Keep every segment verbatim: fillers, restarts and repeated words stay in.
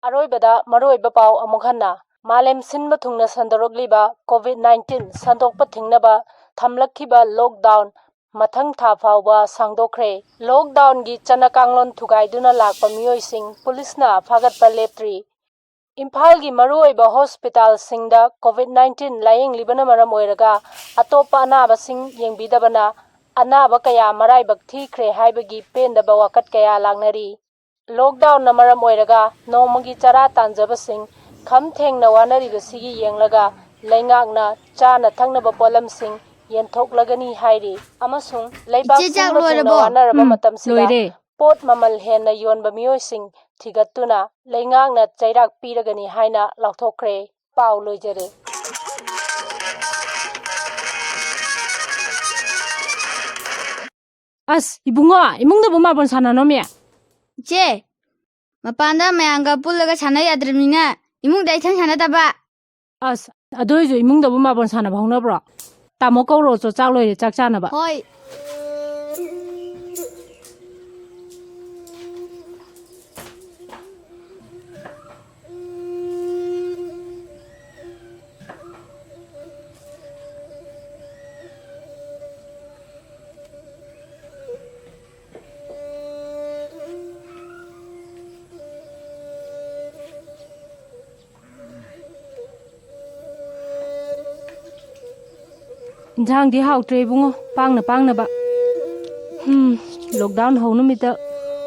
ꯑꯔꯣꯏꯕꯗ ꯃꯔꯨꯑꯣꯏꯕ ꯄꯥꯎ ꯑꯃꯨꯛ ꯍꯟꯅ꯫ ꯃꯥꯂꯦꯝ ꯁꯤꯟꯕ ꯊꯨꯡꯅ ꯁꯟꯗꯣꯔꯛꯂꯤꯕ ꯀꯣꯚꯤꯗ ꯅꯥꯏꯟꯇꯤꯟ ꯁꯟꯗꯣꯛꯄ ꯊꯤꯡꯅꯕ ꯊꯝꯂꯛꯈꯤꯕ ꯂꯣꯛꯗꯥꯎꯟ ꯃꯊꯪ ꯊꯥ ꯐꯥꯎꯕ ꯁꯥꯡꯗꯣꯛꯈ꯭ꯔꯦ꯫ ꯂꯣꯛꯗꯥꯎꯟꯒꯤ ꯆꯠꯅ ꯀꯥꯡꯂꯣꯟ ꯊꯨꯒꯥꯏꯗꯨꯅ ꯂꯥꯛꯄ ꯃꯤꯑꯣꯏꯁꯤꯡ ꯄꯨꯂꯤꯁꯅ ꯐꯥꯒꯠꯄ ꯂꯦꯞꯇ꯭ꯔꯤ꯫ ꯏꯝꯐꯥꯜꯒꯤ ꯃꯔꯨꯑꯣꯏꯕ ꯍꯣꯁꯄꯤꯇꯥꯜꯁꯤꯡꯗ ꯀꯣꯚꯤꯗ ꯅꯥꯏꯟꯇꯤꯟ ꯂꯥꯌꯦꯡꯂꯤꯕꯅ ꯃꯔꯝ ꯑꯣꯏꯔꯒ ꯑꯇꯣꯞꯄ ꯑꯅꯥꯕꯁꯤꯡ ꯌꯦꯡꯕꯤꯗꯕꯅ ꯑꯅꯥꯕ ꯀꯌꯥ ꯃꯔꯥꯏꯕꯛ ꯊꯤꯈ꯭ꯔꯦ ꯍꯥꯏꯕꯒꯤ ꯄꯦꯟꯗꯕ ꯋꯥꯀꯠ ꯀꯌꯥ ꯂꯥꯛꯅꯔꯤ꯫ ꯂꯣꯛꯗꯥꯎꯟꯅ ꯃꯔꯝ ꯑꯣꯏꯔꯒ ꯅꯣꯡꯃꯒꯤ ꯆꯔꯥ ꯇꯥꯟꯖꯕꯁꯤꯡ ꯈꯝ ꯊꯦꯡꯅ ꯋꯥꯅꯔꯤꯕꯁꯤꯒꯤ ꯌꯦꯡꯂꯒ ꯂꯩꯉꯥꯛꯅ ꯆꯥꯅ ꯊꯛꯅꯕ ꯄꯣꯠꯂꯝꯁꯤꯡ ꯌꯦꯟꯊꯣꯛꯂꯒꯅꯤ ꯍꯥꯏꯔꯤ ꯑꯃꯁꯨꯡ ꯂꯩꯕꯥꯛ ꯏꯆꯦ, ꯆꯥꯛ ꯁꯤꯟꯕ ꯊꯨꯡꯅ ꯂꯣꯏꯔꯕꯣ? ꯋꯥꯅꯔꯕ ꯎꯝ, ꯃꯇꯝꯁꯤꯗ ꯂꯣꯏꯔꯦ꯫ ꯄꯣꯠ ꯃꯃꯜ ꯍꯦꯟꯅ ꯌꯣꯟꯕ ꯃꯤꯑꯣꯏꯁꯤꯡ ꯊꯤꯒꯠꯇꯨꯅ ꯂꯩꯉꯥꯛꯅ ꯆꯩꯔꯥꯛ ꯄꯤꯔꯒꯅꯤ ꯍꯥꯏꯅ ꯂꯥꯎꯊꯣꯛꯈ꯭ꯔꯦ꯫ ꯄꯥꯎ ꯂꯣꯏꯖꯔꯦ꯫ ꯑꯁ, ꯏꯕꯨꯡꯉꯣ, ꯏꯃꯨꯡꯗꯕꯨ ꯃꯥꯔꯕꯣꯜ ꯁꯥꯟꯅꯅꯣꯃꯤ? ꯏꯆꯦ, ꯃꯄꯥꯟꯗ ꯃꯌꯥꯝꯒ ꯄꯨꯜꯂꯒ ꯁꯥꯟꯅ ꯌꯥꯗ꯭ꯔꯕꯅꯤꯅ ꯏꯃꯨꯡꯗ ꯏꯊꯟ ꯁꯥꯟꯅꯗꯕ꯫ ꯑꯁ, ꯑꯗꯨ ꯑꯣꯏꯁꯨ ꯏꯃꯨꯡꯗꯕꯨ ꯃꯥꯔꯕꯣꯜ ꯁꯥꯟꯅꯕ ꯍꯧꯅꯕ꯭ꯔꯣ? ꯇꯥꯃꯣ ꯀꯧꯔꯣ ꯆꯣ, ꯆꯥꯛ ꯂꯣꯏꯔꯦ, ꯆꯥꯛ ꯆꯥꯅꯕ꯫ ꯍꯣꯏ꯫ ꯏꯟꯖꯥꯡꯗꯤ ꯍꯥꯎꯇ꯭ꯔꯦ ꯏꯕꯨꯡꯉꯣ, ꯄꯥꯡꯅ ꯄꯥꯡꯅꯕ꯫ ꯍꯝ, ꯂꯣꯛꯗꯥꯎꯟ ꯍꯧ ꯅꯨꯃꯤꯠꯇ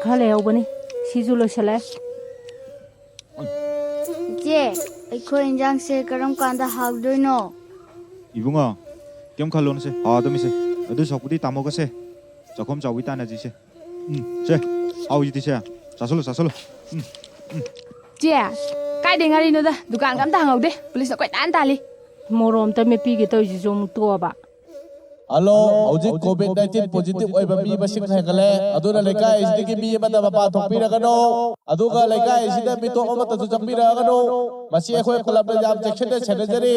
ꯈꯔ ꯂꯩꯍꯧꯕꯅꯤ, ꯁꯤꯁꯨ ꯂꯣꯏꯁꯤꯜꯂꯛꯑꯦ꯫ ꯏꯆꯦ, ꯑꯩꯈꯣꯏ ꯏꯟꯖꯥꯡꯁꯦ ꯀꯔꯝ ꯀꯥꯟꯗ ꯍꯥꯎꯗꯣꯏꯅꯣ? ꯏꯕꯨꯡꯉꯣ, ꯀꯩꯝ ꯈꯜꯂꯨꯅꯨꯁꯦ, ꯍꯥꯎꯗꯃꯤꯁꯦ꯫ ꯑꯗꯨ ꯁꯔꯨꯛꯄꯨꯗꯤ ꯇꯥꯃꯣꯒꯁꯦ ꯆꯥꯛꯈꯨꯝ ꯆꯥꯎꯕꯤ ꯇꯥꯟꯅꯁꯤꯁꯦ꯫ ꯎꯝ, ꯁꯦ, ꯍꯥꯎꯏꯁꯤꯗꯤ ꯁꯦ, ꯆꯥꯁꯜꯂꯨ, ꯆꯥꯁꯜꯂꯨ꯫ ꯎꯝ, ꯎꯝ꯫ ꯆꯦ, ꯀꯥꯏꯗꯩ ꯉꯥꯔꯤꯅꯣꯗ? ꯗꯨꯀꯥꯟꯒ ꯑꯝꯇ ꯍꯥꯡꯍꯧꯗꯦ, ꯄꯨꯂꯤꯁꯅ ꯀꯣꯏꯇꯥꯟ ꯇꯥꯜꯂꯤ꯫ ꯃꯣꯔꯣꯛ ꯑꯝꯇ ꯃꯦꯠꯄꯤꯒꯦ ꯇꯧꯔꯤꯁꯤꯁꯨ ꯑꯃꯨꯛ ꯇꯣꯛꯑꯕ꯫ ꯍꯜꯂꯣ, ꯍꯧꯖꯤꯛ ꯀꯣꯚꯤꯗ ꯅꯥꯏꯟꯇꯤꯟ ꯄꯣꯖꯤꯇꯤꯚ ꯑꯣꯏꯕ ꯃꯤ ꯃꯁꯤꯡ ꯍꯦꯟꯒꯠꯂꯦ, ꯑꯗꯨꯅ ꯂꯩꯀꯥꯏ ꯑꯁꯤꯗꯒꯤ ꯃꯤ ꯑꯃꯠꯇ ꯃꯄꯥꯟ ꯊꯣꯛꯄꯤꯔꯒꯅꯨ, ꯑꯗꯨꯒ ꯂꯩꯀꯥꯏ ꯑꯁꯤꯗ ꯃꯤꯇꯣꯞ ꯑꯃꯠꯇꯁꯨ ꯆꯪꯕꯤꯔꯛꯑꯒꯅꯨ꯫ ꯃꯁꯤ ꯑꯩꯈꯣꯏ ꯈꯨꯜꯂꯝꯅ ꯌꯥꯝ ꯆꯦꯛꯁꯤꯟꯅ ꯁꯦꯟꯅꯖꯔꯤ꯫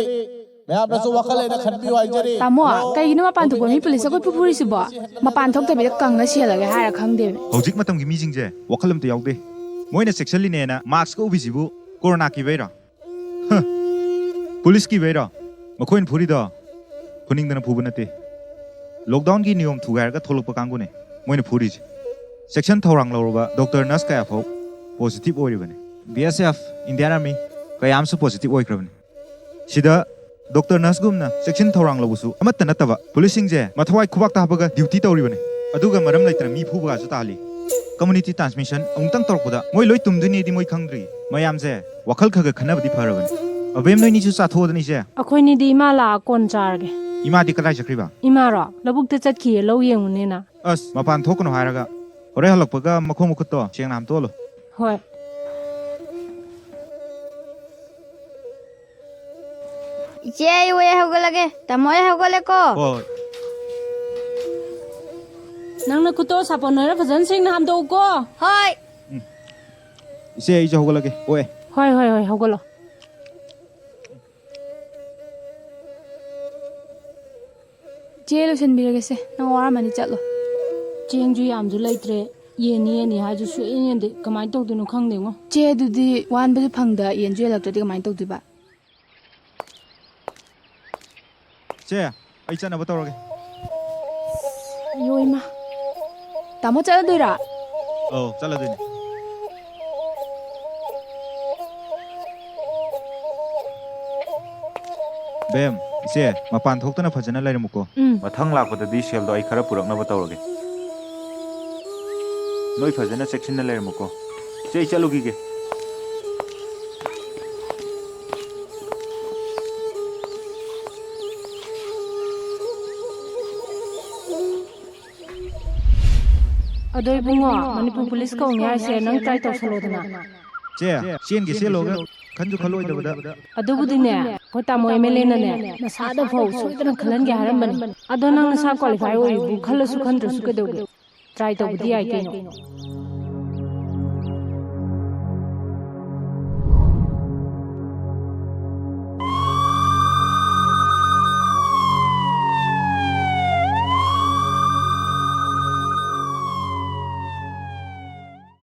ꯃꯌꯥꯝꯅꯁꯨ ꯋꯥꯈꯜ ꯂꯩꯅ ꯈꯟꯕꯤꯌꯨ ꯍꯥꯏꯖꯔꯤ꯫ ꯇꯥꯃꯣ, ꯍꯜꯂꯣ, ꯀꯩꯒꯤꯅꯣ ꯃꯄꯥꯟ ꯊꯣꯛꯄ ꯃꯤ ꯄꯨꯂꯤꯁ ꯑꯩꯈꯣꯏ ꯐꯨꯐꯨꯔꯤꯁꯤꯕꯣ? ꯃꯄꯥꯟ ꯊꯣꯛꯇꯕꯤꯗ ꯀꯪꯉ ꯁꯤꯍꯜꯂꯒꯦ ꯍꯥꯏꯔ ꯈꯪꯗꯦꯃꯤ꯫ ꯍꯧꯖꯤꯛ ꯃꯇꯝꯒꯤ ꯃꯤꯁꯤꯡꯁꯦ ꯋꯥꯈꯜ ꯑꯝꯇ ꯌꯥꯎꯗꯦ꯫ ꯃꯣꯏꯅ ꯆꯦꯛꯁꯤꯜꯂꯤꯅꯦꯅ ꯃꯥꯛꯁꯀ ꯎꯞꯄꯤꯁꯤꯕꯨ ꯀꯣꯔꯣꯅꯥ ꯀꯤꯕꯩꯔꯣ? ꯍ! ꯄꯨꯂꯤꯁ ꯀꯤꯕꯩꯔꯣ? ꯃꯈꯣꯏꯅ ꯐꯨꯔꯤꯗꯣ ꯐꯨꯅꯤꯡꯗꯅ ꯐꯨꯕ ꯅꯠꯇꯦ꯫ ꯂꯣꯛꯗꯥꯎꯟꯒꯤ ꯅꯤꯌꯣꯝ ꯊꯨꯒꯥꯏꯔꯒ ꯊꯣꯛꯂꯛꯄ ꯀꯥꯡꯕꯨꯅꯦ ꯃꯣꯏꯅ ꯐꯨꯔꯤꯁꯦ꯫ ꯆꯦꯛꯁꯤꯟ ꯊꯧꯔꯥꯡ ꯂꯧꯔꯕ ꯗꯣꯛꯇꯔ ꯅꯔꯁ ꯀꯌꯥ ꯐꯥꯎ ꯄꯣꯖꯤꯇꯤꯚ ꯑꯣꯏꯔꯤꯕꯅꯤ꯫ ꯕꯤ ꯑꯦꯁ ꯑꯦꯐ, ꯏꯟꯗꯤꯌꯥꯟ ꯑꯥꯔꯃꯤ ꯀꯌꯥ ꯑꯃꯁꯨ ꯄꯣꯖꯤꯇꯤꯚ ꯑꯣꯏꯈ꯭ꯔꯕꯅꯤ꯫ ꯁꯤꯗ ꯗꯣꯛꯇꯔ ꯅꯔꯁꯒꯨꯝꯅ ꯆꯦꯛꯁꯤꯟ ꯊꯧꯔꯥꯡ ꯂꯧꯕꯁꯨ ꯑꯃꯠꯇ ꯅꯠꯇꯕ, ꯄꯨꯂꯤꯁꯁꯤꯡꯁꯦ ꯃꯊꯋꯥꯏ ꯈꯨꯕꯥꯛꯇ ꯍꯥꯞꯄꯒ ꯗ꯭ꯌꯨꯇꯤ ꯇꯧꯔꯤꯕꯅꯤ꯫ ꯑꯗꯨꯒ ꯃꯔꯝ ꯂꯩꯇꯅ ꯃꯤ ꯐꯨꯕꯒꯁꯨ ꯇꯥꯍꯜꯂꯤ꯫ ꯀꯝꯃ꯭ꯌꯨꯅꯤꯇꯤ ꯇ꯭ꯔꯥꯟꯁꯃꯤꯁꯟ ꯑꯃꯨꯛꯇꯪ ꯇꯧꯔꯛꯄꯗ ꯃꯣꯏ ꯂꯣꯏ ꯇꯨꯝꯗꯣꯏꯅꯦꯗꯤ ꯃꯣꯏ ꯈꯪꯗ꯭ꯔꯤ꯫ ꯃꯌꯥꯝꯁꯦ ꯋꯥꯈꯜ ꯈꯔ ꯈꯔ ꯈꯟꯅꯕꯗꯤ ꯐꯔꯕꯅꯤ꯫ ꯑꯕꯦꯝ, ꯅꯣꯏꯅꯤꯁꯨ ꯆꯥꯊꯣꯛꯑꯣꯗꯅ ꯏꯆꯦ꯫ ꯑꯩꯈꯣꯏꯅꯤꯗꯤ ꯏꯃꯥ ꯂꯥꯛꯑ ꯀꯣꯟ ꯆꯥꯔꯒꯦ꯫ ꯏꯃꯥꯗꯤ ꯀꯗꯥꯏ ꯆꯠꯈ꯭ꯔꯤꯕ? ꯏꯃꯥꯔꯣ? ꯂꯧꯕꯨꯛꯇ ꯆꯠꯈꯤꯌꯦ, ꯂꯧ ꯌꯦꯡꯉꯨꯅꯦꯅ꯫ ꯑꯁ, ꯃꯄꯥꯟ ꯊꯣꯛꯀꯅꯨ ꯍꯥꯏꯔꯒ꯫ ꯍꯣꯔꯦꯟ ꯍꯜꯂꯛꯄꯒ ꯃꯈꯣꯡ ꯃꯈꯨꯠꯇꯣ ꯁꯦꯡꯅ ꯍꯥꯝꯇꯣꯛꯍꯜꯂꯨ꯫ ꯍꯣꯏ꯫ ꯏꯆꯦ, ꯑꯩ ꯍꯧꯒꯠꯂꯒꯦ꯫ ꯇꯥꯃꯣ, ꯑꯩ ꯍꯧꯒꯠꯂꯦꯀꯣ꯫ ꯍꯣꯏ꯫ ꯅꯪꯅ ꯈꯨꯠꯇꯣ ꯁꯥꯄꯣꯟ ꯑꯣꯏꯔ ꯐꯖꯅ ꯁꯦꯡꯅ ꯍꯥꯝꯗꯣꯛꯎꯀꯣ꯫ ꯍꯣꯏ꯫ ꯎꯝ꯫ ꯏꯆꯦ, ꯑꯩꯁꯨ ꯍꯧꯒꯠꯂꯒꯦ꯫ ꯑꯣꯛꯑꯦ꯫ ꯍꯣꯏ, ꯍꯣꯏ, ꯍꯣꯏ, ꯍꯧꯒꯠꯂꯣ꯫ ꯆꯦ, ꯂꯣꯏꯁꯤꯟꯕꯤꯔꯒꯦꯁꯦ꯫ ꯅꯪ ꯋꯥꯔꯝꯃꯅꯤ, ꯆꯠꯂꯣ꯫ ꯆꯦꯡꯁꯨ ꯌꯥꯝꯁꯨ ꯂꯩꯇ꯭ꯔꯦ꯫ ꯌꯦꯟꯅꯤ, ꯌꯦꯟꯅꯤ ꯍꯥꯏꯁꯨ ꯁꯨꯛꯌꯦꯟ ꯌꯦꯟꯗꯦ꯫ ꯀꯃꯥꯏꯅ ꯇꯧꯗꯣꯏꯅꯣ ꯈꯪꯗꯦꯉꯣ꯫ ꯆꯦ, ꯑꯗꯨꯗꯤ ꯋꯥꯟꯕꯁꯨ ꯐꯪꯗ ꯌꯦꯟꯁꯨ ꯌꯦꯜꯂꯛꯇ꯭ꯔꯗꯤ ꯀꯃꯥꯏꯅ ꯇꯧꯗꯣꯏꯕ? ꯆꯦ, ꯑꯩ ꯆꯠꯅꯕ ꯇꯧꯔꯒꯦ꯫ ꯑꯌꯣ ꯏꯃꯥ꯫ ꯇꯥꯃꯣ ꯆꯠꯂꯗꯣꯏꯔꯥ? ꯑꯧ, ꯆꯠꯂꯗꯣꯏꯅꯦ꯫ ꯕꯦꯝ, ꯏꯆꯦ, ꯃꯄꯥꯟ ꯊꯣꯛꯇꯅ ꯐꯖꯅ ꯂꯩꯔꯝꯃꯨꯀꯣ꯫ ꯎꯝ꯫ ꯃꯊꯪ ꯂꯥꯛꯄꯗꯗꯤ ꯁꯦꯜꯗꯣ ꯑꯩ ꯈꯔ ꯄꯨꯔꯛꯅꯕ ꯇꯧꯔꯒꯦ꯫ ꯅꯣꯏ ꯐꯖꯅ ꯆꯦꯛꯁꯤꯟꯅ ꯂꯩꯔꯝꯃꯨꯀꯣ꯫ ꯏꯆꯦ, ꯑꯩ ꯆꯠꯂꯨꯈꯤꯒꯦ꯫ ꯑꯗꯣ ꯏꯕꯨꯡꯉꯣ, ꯃꯅꯤꯄꯨꯔ ꯄꯨꯂꯤꯁ ꯀꯧꯅꯤ ꯍꯥꯏꯁꯦ ꯅꯪ ꯇ꯭ꯔꯥꯏ ꯇꯧꯁꯜꯂꯣꯗꯅ꯫ ꯆꯦ, ꯆꯦꯟꯒꯦ ꯆꯦꯜꯂꯣꯒ ꯈꯟꯁꯨ ꯈꯜꯂꯣꯏꯗꯕꯗ꯫ ꯑꯗꯨꯕꯨꯗꯤꯅꯦ, ꯑꯩꯈꯣꯏ ꯇꯥꯃꯣ ꯑꯦꯝ ꯑꯦꯜ ꯑꯦꯅꯅꯦ ꯅꯁꯥꯗ ꯐꯥꯎ ꯁꯣꯏꯗꯅ ꯈꯜꯍꯟꯒꯦ ꯍꯥꯏꯔꯝꯕꯅꯤ꯫ ꯑꯗꯣ ꯅꯪ ꯅꯁꯥ ꯀ꯭ꯋꯥꯂꯤꯐꯥꯏ ꯑꯣꯏꯕꯨ ꯈꯜꯂꯁꯨ ꯈꯟꯗ꯭ꯔꯁꯨ ꯀꯩꯗꯧꯒꯦ? ꯇ꯭ꯔꯥꯏ ꯇꯧꯕꯗꯤ ꯌꯥꯏ ꯀꯩꯅꯣ꯫